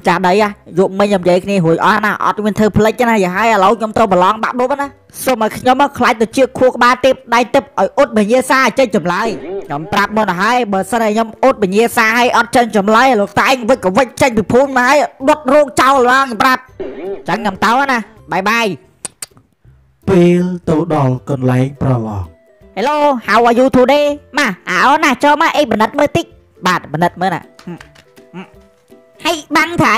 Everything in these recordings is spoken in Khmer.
ម្ចាស់ដីយកមិញខ្ញុំនិយាយគ្នារួចអស់ណាអត់មានធ្វើផ្លិចណាយ៉ាហើយឥឡូវខ្ញុំត្រូវប្រឡងបាក់ឌុបណាសូមឲ្យខ្ញុំខ្លាចទៅជាខួរក្បាលទេពដៃទឹកឲ្យអ៊ុតបញ្ញាសាចេញចម្លើយខ្ញុំប្រាប់មុនទៅហើយបើសិនឲ្យខ្ញុំអ៊ុតបញ្ញាសាឲ្យអត់ចេញចម្លើយលោកតែឯងវិចក៏វិចចេញពីភូមិមកហើយដុតរោងចោលឡើងខ្ញុំប្រាប់ចឹងខ្ញុំទៅណាបាយបាយ ពេលទៅដល់កន្លែងប្រឡង Hello, how are you today? ម៉ាអាអូនណាចូលមកអីបណិតមើលតិចបាទបណិតមើលណាហើយបាំងថៃ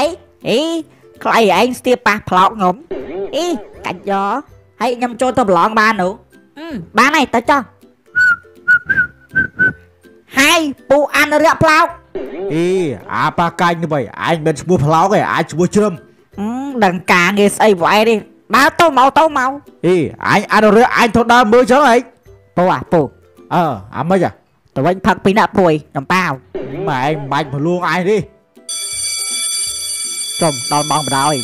អីខ្លៃឯងស្ទាបប៉ះផ្លោកខ្ញុំអីកាច់យកហើយខ្ញុំចូលទៅប្រឡងបាននោះបានហើយទៅចោះហើយពូអនុរិយផ្លោក អីអាប៉ាកាញ់នេះបីអញមិនឈ្មោះផ្លោកទេអាចឈ្មោះជ្រឹម ដឹងការងារស្អីពួកឯងនេះដើរទៅមកទៅមក អីអញអនុរិយអញទៅដើរមើលចឹងហីពូអាពូ អើអាម៉េចអាទៅវិញផឹកពីណាក់ពួយខ្ញុំប៉ាវ ម៉ែឯងមិនបាច់មកលួងអញទេ ចំដល់ម៉ោងបណ្ដោយ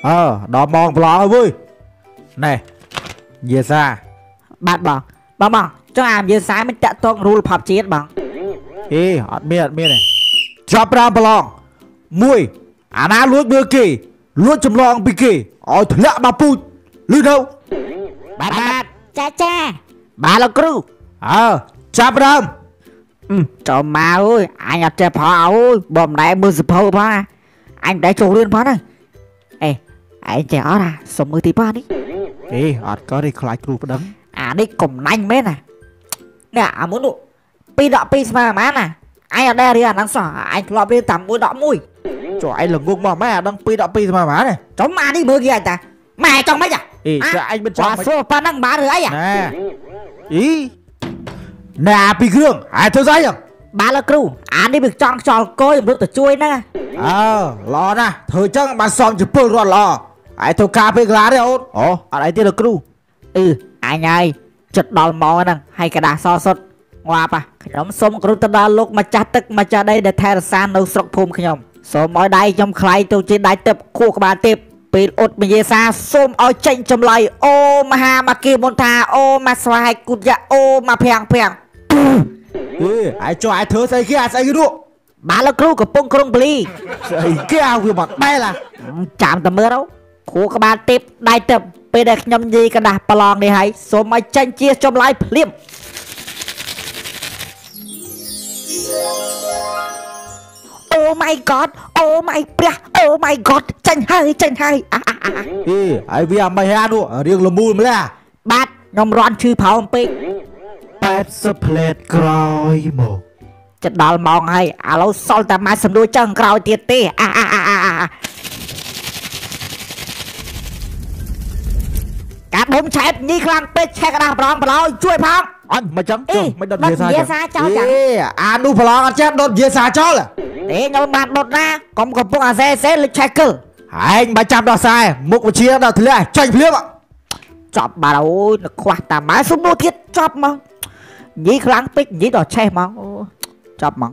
អើដល់ម៉ោងប្រឡងហើយវើយណែយាសា បាទបងបងបងចង់អាយាសាមិនតាក់តងរូលផបជាតិបង អេអត់មានអត់មានទេចាប់ប្រាំប្រឡងមួយអាណាលួចមើលគេលួចចម្លងពីគេឲ្យធ្លាក់មកពូជលឺនៅ បាទបាទចាចាបាទលោកគ្រូ អើចាប់ដើម ចូលមកអើយអញអត់ចេះផងអើយបើមិនដែរមើលសភៅផងអញមិនដែរចូលរៀនផងណាអេឯងចេះអត់អាសុំមើលទីប៉ានេះ អេអត់ក៏ទេខ្លាចគ្រូប្តឹង អានេះកំណាញ់មែនណានេះអាមុននោះ2ដក2ស្មើប៉ុន្មានណាអញអត់ដែររៀនអាហ្នឹងសោះអញធ្លាប់រៀនតាម1ដក1 ចុះឯងល្ងងមកម៉ែអាដឹង2ដក2ស្មើប៉ុន្មានទេ ចំអានេះមើលគេអញតាម៉ែចង់ម៉េច អេចុះឯងមិនចង់សួរប៉ុណ្ណឹងបានឬអី ណែអីណែពីគ្រឿងឯងធ្វើស្អី បាទលោកគ្រូអានេះវាចង់ខ្យល់កយរត់ទៅជួយហ្នឹង អើល្អណាស់ធ្វើចឹងបានសមជាពលរដ្ឋល្អឯងធ្វើការពេលកន្លះទេអូនអូអត់អីទេលោកគ្រូ អឺអញហើយចិត្តដល់ម៉ោងហ្នឹងហើយកដាសសុតងាប់ខ្ញុំសូមគ្រូទៅដល់លោកម្ចាស់ទឹកម្ចាស់ដីដែលថែរក្សានៅស្រុកភូមិខ្ញុំសូមឲ្យដៃខ្ញុំខ្លាយទៅជាដៃទឹកខួរក្បាលទេពពេលអ៊ុតមយាសាសូមឲ្យចេញចម្លៃអូមហាមាគីមុនថាអូម៉ាស្វាយគុតយ៉ាអូម៉ាភាំងភាំង អេឯងចុះឯងធ្វើស្អីគេអាស្អីគេនោះ បាទលោកគ្រូកំពុងក្រុងពលី ស្អីគេអាវាមកបែឡា ចាំតែមើលទៅខួរក្បាលទេពដៃទឹកពេលដែលខ្ញុំនិយាយកដាស់ប្រឡងនេះហើយសូមឲ្យចេញជាចម្លើយភ្លាមអូ my god អូ my ព្រះអូ my god ចេញហើយចេញហើយ អេហើយវាអាមិនហានោះរៀងលមូលម្ល៉េះ បាទខ្ញុំរន់ឈឺផោមពេក 80ផ្លែតក្រោយមក ចិត្តដល់ម៉ោងហើយឥឡូវសល់តែមួយសំដួលចឹងក្រោយទៀតទេអាអាអាកាដុំឆែបញីខ្លាំងពេកឆែកកដាស់ប្រងប្រឡោជួយផង អញមិនចឹងចុះមិនដុតយាសាចោលចឹង អេអានោះប្រឡងអត់ចេះដុតយាសាចោល ទេខ្ញុំបានដុតណាកុំកំពុងអាសេសេលិចឆែកកិល ឯងបើចាំដោះខ្សែមុខវិជ្ជាដល់ធ្លាក់ចាញ់ភ្លាម ចប់បាទអូយខ្វះតាម៉ែសុំនោះទៀតចប់មកញីខ្លាំងពេកញីដល់ឆេះមកអូចប់មក